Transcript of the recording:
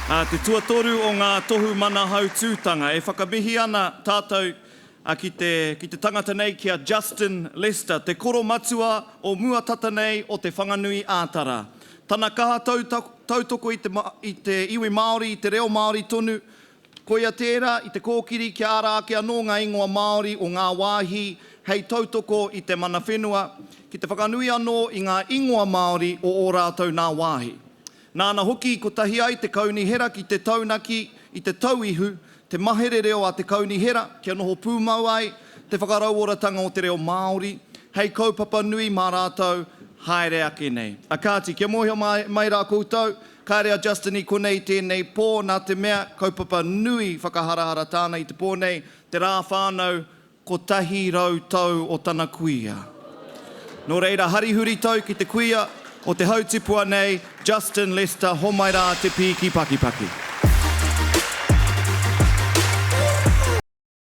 Ā, te tuatoru o ngā tohu mana hautūtanga, e whakamihi ana tātou ki te, ki te tangata nei ki a Justin Lester, te koromatua o mua tata nei o Te Whanganui ā-Tara. Tana kaha tautoko i te, i te iwi Māori, i te reo Māori tonu, Koia tērā i te kōkiri kia ara ake anō ngā ingoa Māori o ngā wāhi hei tautoko i te mana whenua, ki te whakanui anō i ngā ingoa Māori o ō rātou nā wāhi. Nāna hoki i kotahi ai te kaunihera ki te taunaki i te tauihu, te mahere reo a te kaunihera kia noho pūmau ai te whakarauoratanga o te reo Māori hei kaupapa nui mā rātou haere ake nei. A kāti, kia mōhio mai rā koutou, Kāre a Justin i konei i tēnei pō nā te mea, kaupapa nui whakaharahara tāna i te pō nei, te rā whānau 100 tau o tana kuia. Nō reira, hari huritau ki te kuia o te hautipua nei, Justin Lester, homai rā te pīki pakipaki.